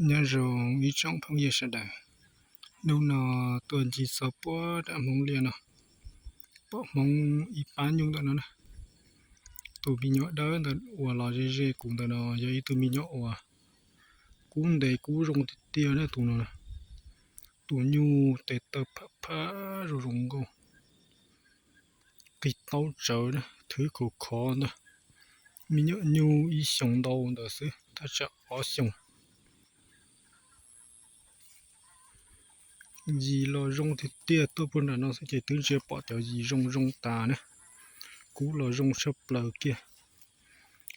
Nyob zoo ib tsoom phooj ywg sawv daws, hnub no tuaj ncig txog puag nram Hmoob Liaj no, pom Hmoob ib pab nyuj ntawm no na. Tus me nyuam dawb ntawd uas los ze ze kuv ntawm no yog ib tug me nyuam uas kub ntev kub zoo tiag tiag na tus no. Tus nyuj tes taw pham pham zoo zoo nkauj, qig taub tsawv na, thwb khov khov ntag. Me nyuam nyuj ib xyoos ntau ntawd xwb, thaj tsam ob xyoos. Yim los zoo tiag tiag, tuaj puag nram no xwb ces twb ntsia pom cov yim zoo zoo tas na. Kub los zoo tshaj plaws kiag.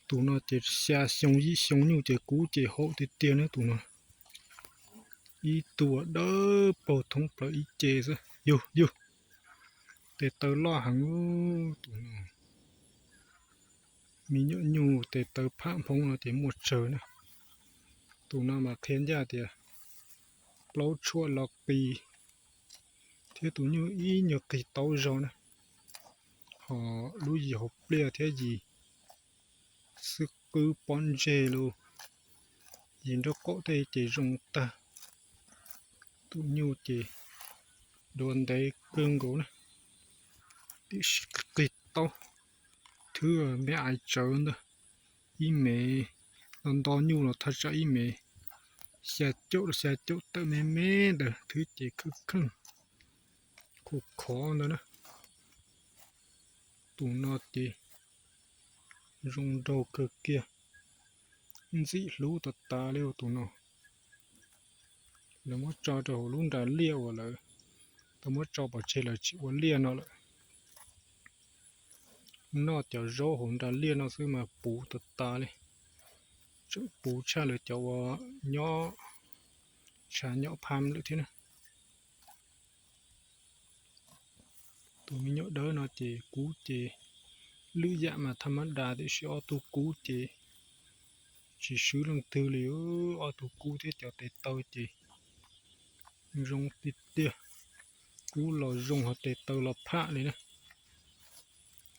Tus no ces xya xyoo yim xyoo nyuj ces kub ces haum tiag tiag na tus no. Ib tug dawb paug thoob plaws ib ce xwb. Yug yug, tes taw loj heev tus no. Me nyuam nyuj tes taw pham phoob no ces muaj tsawg na. Tus no mas qhia ncaj tias plaub tshuam los qis, thiab tus nyuj ib nyuag qig taub zog na. Ho lub yim hauv pliaj thiab yim xwb qwb pob ntseg los yim nraub qaum tej ces zoo tag. Tus nyuj ces duav ntev kawg nkaus na, tiam sis qig taub, thwb me aiv tsawv ntag. Ib mev, nto nto nyuj los thaj tsam ib mev xya caum los xya caum tawm me me ntawd, thwb ces kheej kheej, khov khov ntawd na. Tus no ces zoo nraug kawg kiag, ntxim hlub tas tas li tus no. Lawv muab tso rau hauv lub nras liaj uas lawv tau muab tso pov tseg, lawv tsis ua liaj no lawm. Noj cov zaub hauv nras liaj no xwb mas puv tas tas li, tseem puv tshaj lawv cov uas nyob tshav nyom phaj lawm thiab na. Tus me nyuam dawb no ces kub ces lwm yam mas thaj mab das, tiam sis ob tug kub ces tsis swb leej twg li. Ob tug kub thiab cov tes taw ces zoo tiag tiag, kub los zoo ho tes taw los pham li na.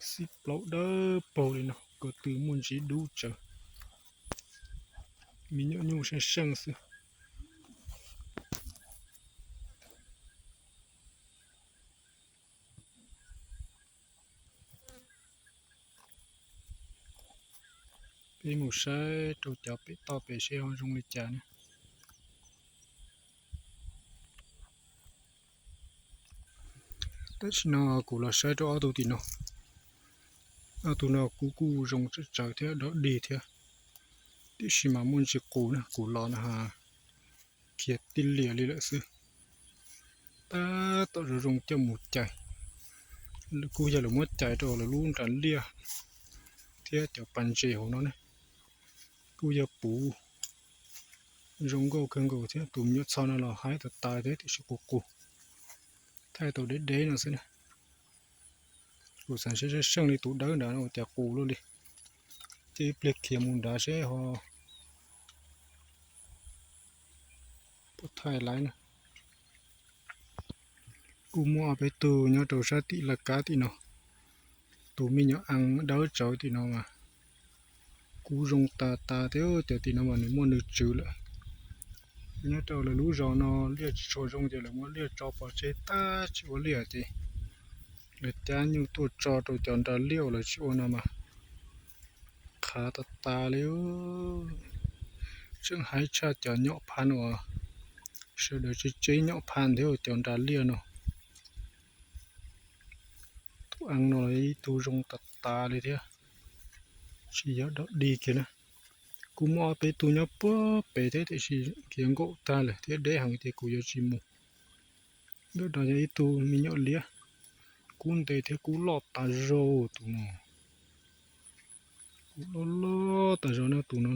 Xib plaub dawb paug li no, ko tw muaj ntsis dub tsawv, me nyuam nyuj seej seej xwb. Peb mus saib rau cov pem toj pem seb ho zoo li cas na. Tam sim no kuv los saib rau ob tug tim no. Ob tug no kuj kuj zoo tsawv tsawv thiab dog dig thiab, tiam sis mas muaj ntsis qus na, kuv los no ha khiav tij lias li lawm xwb. Tab tom zoo zoo coj mus cais, kuj yog lawv muab cais rau lawv lub nras liaj thiab cov pas ntses hauv no ne. Kuj yog puv zoo nkauj kawg nkaus thiab, tus me nyuam txho no los haib tas tas thiab tiam sis qus qus, thaij tau deb deb no xwb na. Kuv xav seb seej seej li tus dawb nrad no ua cas qus luaj li. Ces ib pliag khiav mus nrad seb ho puas thaij laiv na. Kuj muaj ob peb tug nyob rau sab tim laj kab tim no. Tus me nyuam ees dawb tsawv tim no mas kuj zoo tas tas thiab, cov tim no mas nws muaj nws tswv lawm. Nyob rau lawv lub zos no liaj tsis tshua zoo ces lawv muab liaj tso pov tseg tag tsis ua liaj ces lawv cab nyuj tuaj tso rau cov nras liaj uas lawv tsis ua no mas qhav tas tas li. Tseem haib tshaj cov nyom phaj uas sawv daws tseb tseb nyom phaj thiab cov nras liaj no. Tus ees no ib tug zoo tas tas li thiab, tsis yog dog dig kiag na. Kuj muaj ob peb tug nyob puag pem thiab tiam sis khiav nkaum tag lawm thiab deb heev ces kuv yuav tsis mus. Ntawm no yog ib tug me nyuam liab, kub ntev thiab kub loj tas zog tus no. Kub loj loj tas zog no tus no.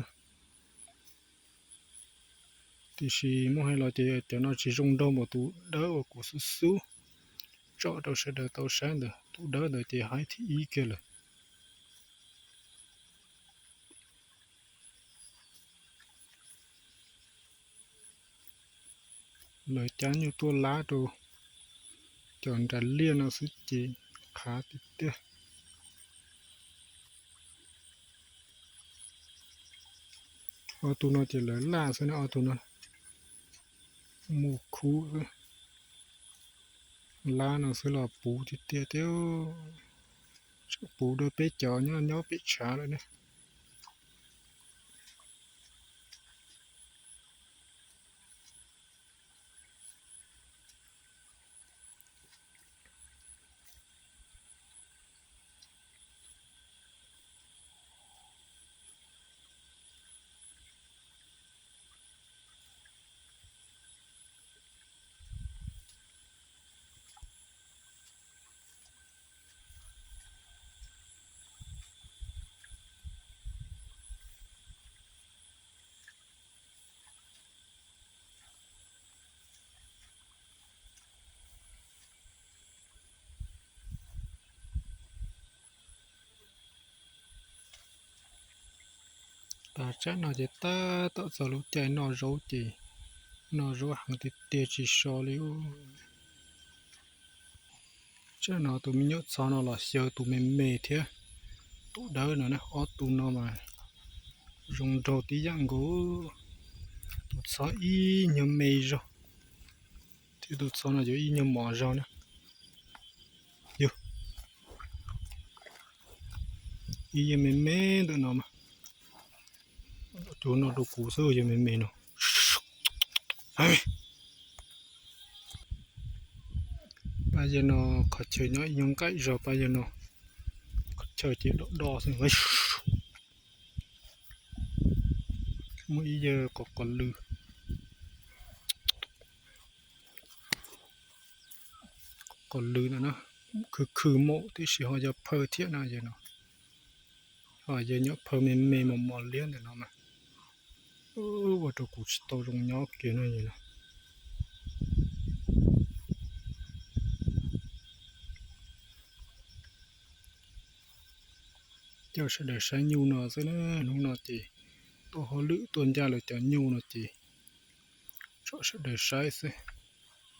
Tiam sis muab hais los ces cov no tsis zoo nraug npaum tus dawb uas kuv xub xub tsom rau sawv daws tau saib ntawd. Tus dawb ntawd ces haib thib ib kiag lawm. Lawv cab nyuj tuaj lab rau cov nras liaj no xwb ces qhav tiag tiag. Ob tug no ces lawv laj xwb na, ob tug no. Mus khub lab no xwb los puv tiag tiag thiab. Puv dua peb cov nyob nyob pem tshav lawm ne. Tag tsam no ces tab tom txog lub caij noj zaub ces noj zaub heev tiag tiag tsis so li. Tsam no tus me nyuam txhob no los xyaw tus me me thiab tus dawb no na, ob tug no mas zoo nraug tib yam nkaus. Tus txhob ib nyuag me zog thiab tus txhob no yuav ib nyuag mos zog na. Yog ib yam me me ntawm no mas, cua noj rau kuv xwb yog me me no. Pab yawg no qhov chaw nyob ib nyuag nqaim zog, pab yawg no qhov chaw ces do do xwb. Muaj ib yawg qos qos lw, qos lw ntawm no khw khw maum tiam sis ho yog phaw thiab no yawg no. Ho yawg nyob phaw me me mos mos liab ntawm no mas ua rau kuv tsis tau zoo nyob kiag no yawg no. Coj sawv daws saib nyuj no xwb na, hnub no ces tuaj hauj lwm tuaj ncaj lawv cov nyuj no ces tso sawv daws saib xwb,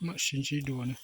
mam sib ntsib dua na.